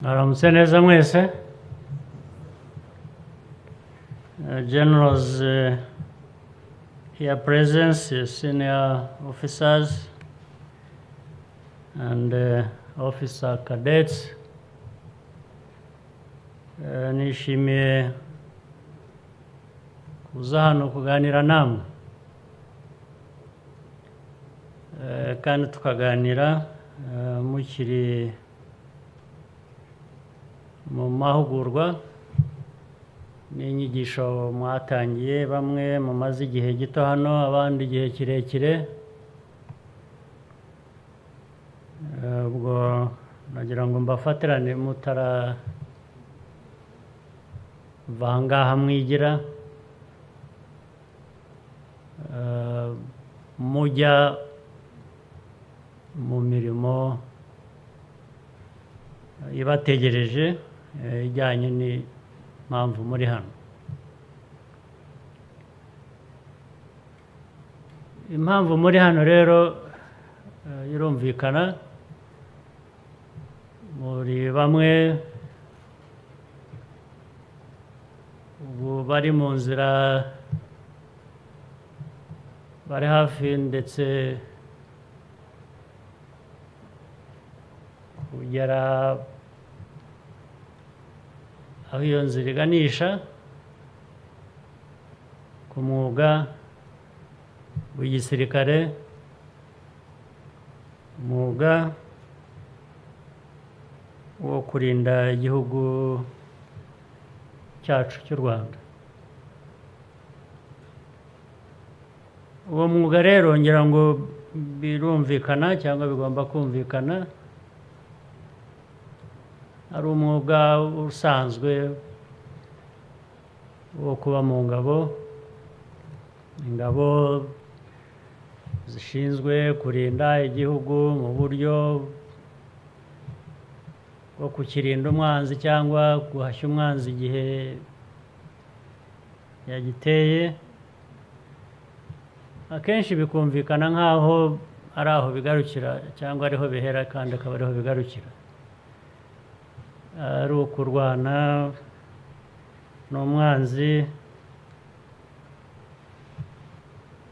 Mwaramutse neza mwese. Generals here present, senior officers and officer cadets, nishimiye kuza hano kuganira namwe, kandi tukaganira mukiri mu mahugurwa n'inyigisho mwatangiye, bamwe mumaze igihe gito hano, abandi igihe kirekire. Ubwo nagira ngo mbafatirane mutarava aha ngaha mwigira, mujya mu mirimo ibategereje ijyanye n'impamvu muri hano. Impamvu muri hano rero irumvikana, muri bamwe ubu bari mu nzira, bari hafi ndetse kugera aho iyo nzira iganisha ku mwuga w'igisirikare, umwuga wo kurinda igihugu cyacu cy'u Rwanda. Uwo mwuga rero ngira ngo birumvikana cyangwa bigomba kumvikana, ari umwuga usanzwe wo kuba mu ngabo, ingabo zishinzwe kurinda igihugu mu buryo bwo kukirinda umwanzi cyangwa guhashya umwanzi igihe yagiteye. Akenshi bikumvikana nk'aho ari aho bigarukira cyangwa ariho bihera, kandi akaba ariho bigarukira, ari ukurwana n'umwanzi.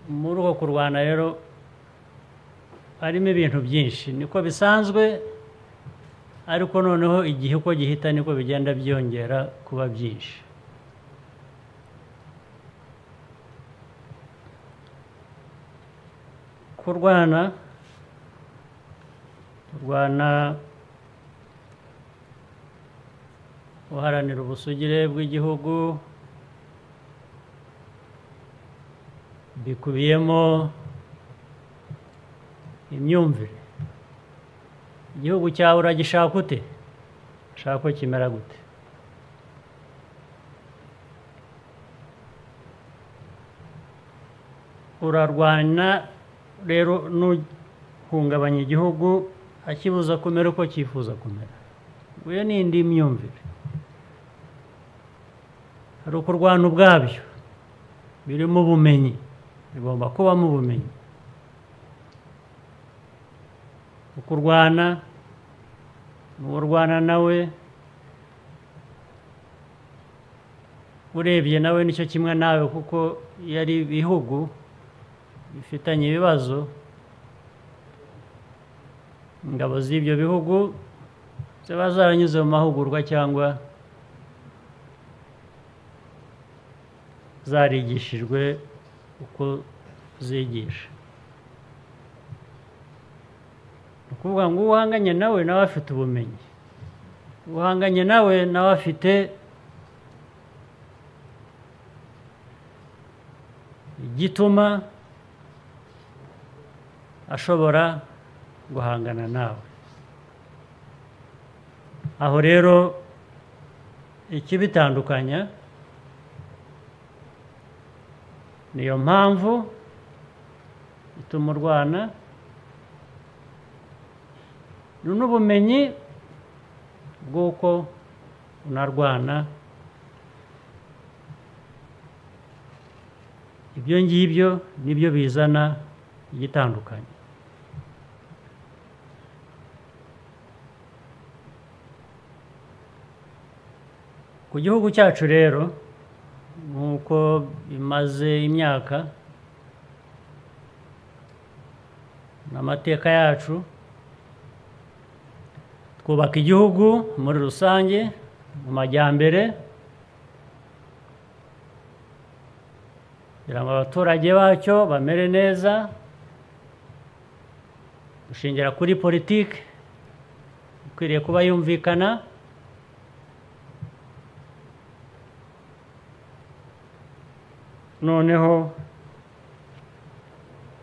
Muri uko kurwana rero harimo ibintu byinshi, niko bisanzwe, ariko noneho igihe uko gihita niko bigenda byongera kuba byinshi. Kurwana, turwana uharanira ubusugire bw'igihugu, bikubiyemo imyumvire. Igihugu cyawe uragishaka ute? Ushaka ko kimera gute? Urarwana rero n'uhungabanya igihugu akibuza kumera uko cyifuza kumera. Iyo ni indi myumvire. Hari ukurwana ubwabyo birimo ubumenyi, bigomba kubamo ubumenyi. Ukurwana n'urwana nawe urebye nawe nicyo kimwe nawe, kuko yari ibihugu bifitanye ibibazo, ingabo z'ibyo bihugu ziba zaranyuze mu mahugurwa cyangwa zarigishijwe uko zigisha. Ni ukuvuga ngo uhanganye nawe nawe afite ubumenyi, uhanganye nawe nawe afite igituma ashobora guhangana nawe. Aho rero ikibitandukanya niyo mpamvu ituma urwana n'ubumenyi bw'uko unarwana. Ibyo ngibyo nibyo bizana igitandukanye. Ku gihugu cyacu rero, nk'uko bimaze imyaka n'amateka yacu, twubaka igihugu muri rusange mu majyambere, kugira ngo abaturage bacyo bamere neza, dushingira kuri politiki ikwiriye kuba yumvikana, noneho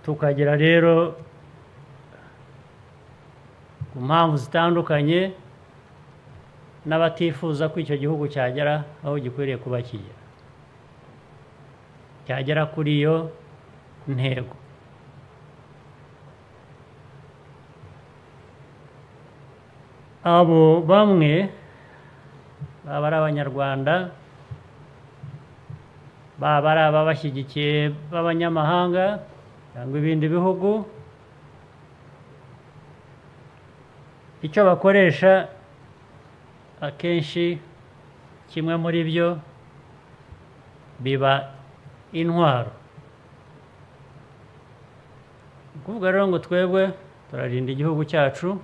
tukagira rero ku mpamvu zitandukanye n'abatifuza ko icyo gihugu cyagera aho gikwiriye kuba kigera, cyagera kuri iyo ntego. Abo bamwe baba ari Abanyarwanda, baba ari ababashyigikiye b'abanyamahanga cyangwa ibindi bihugu, icyo bakoresha akenshi kimwe muri byo biba intwaro. Ni ukuvuga rero ngo twebwe turarinda igihugu cyacu,